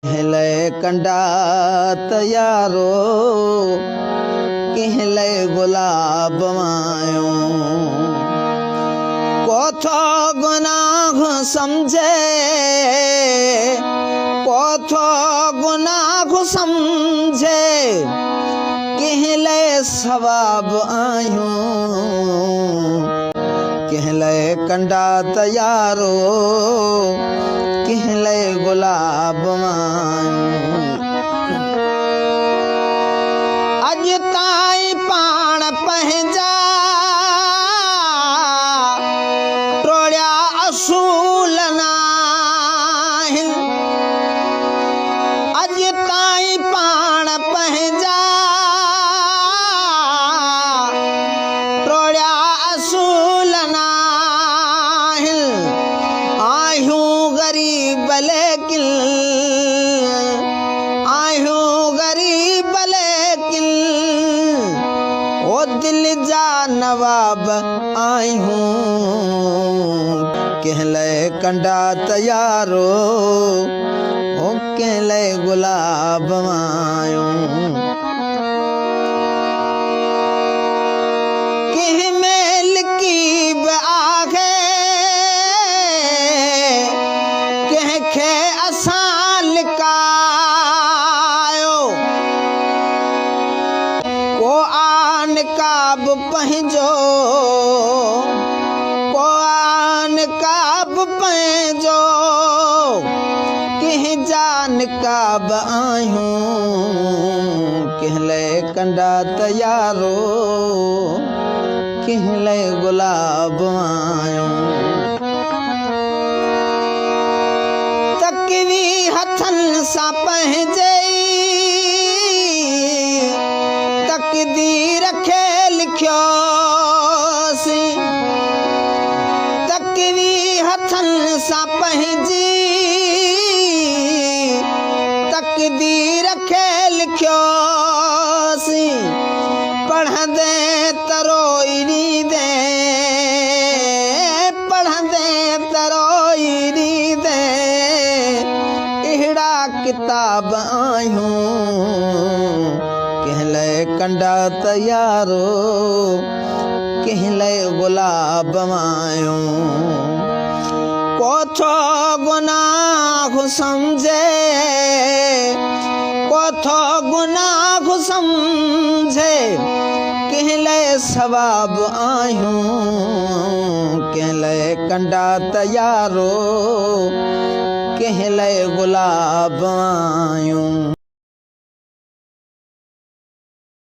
ڪنهن لئه ڪنڊا ته يارو، ڪنهن لئه گلاب آهيون. ڪو ٿو گناهه سمجهي، ڪو ٿو گناهه سمجهي، ڪنهن لئه ثواب آهيون. ڪنهن لئه ڪنڊا ته يارو، ڪنهن لئه گلاب آهيون. اڄ تائين پاڻ پنهنجا ٽوڙيا اصول ناهن. اڄ تائين پاڻ پنهنجا ٽوڙيا اصول ناهن. آهيون غريب ليڪن، آهيون غريب ليڪن، او دل جا نواب آهيون. ڪنهن لئه ڪنڊا ته يارو، او ڪنهن لئه گلاب آهيون. ڪنهن ۾ لڪي به آهي، ڪنهن کي اسان لڪايو. ڪو آ نقاب پنهنجو، ڪو آ نقاب پنهنجو، ڪنهن جا نقاب آهيون. ڪنهن لئه ڪنڊا ته يارو، ڪنهن لئه گلاب آهيون. تڪوي هٿن سان پنهنجي تقدير کي لکيوسين. تڪوي هٿن سان پنهنجي تقدير کي لکيوسين. پڙهندين ته روئي ڏيندين، پڙهندين ته روئي ڏيندين، اهڙا ڪتاب آهيون. ڪنهن لئه ڪنڊا ته يارو، ڪنهن لئه گلاب آهيون. ڪو ٿو گناهه سمجهي، ڪو ٿو گناهه سمجهي، ڪنهن لئه ثواب آهيون. ڪنهن لئه ڪنڊا ته يارو، ڪنهن لئه گلاب آهيون.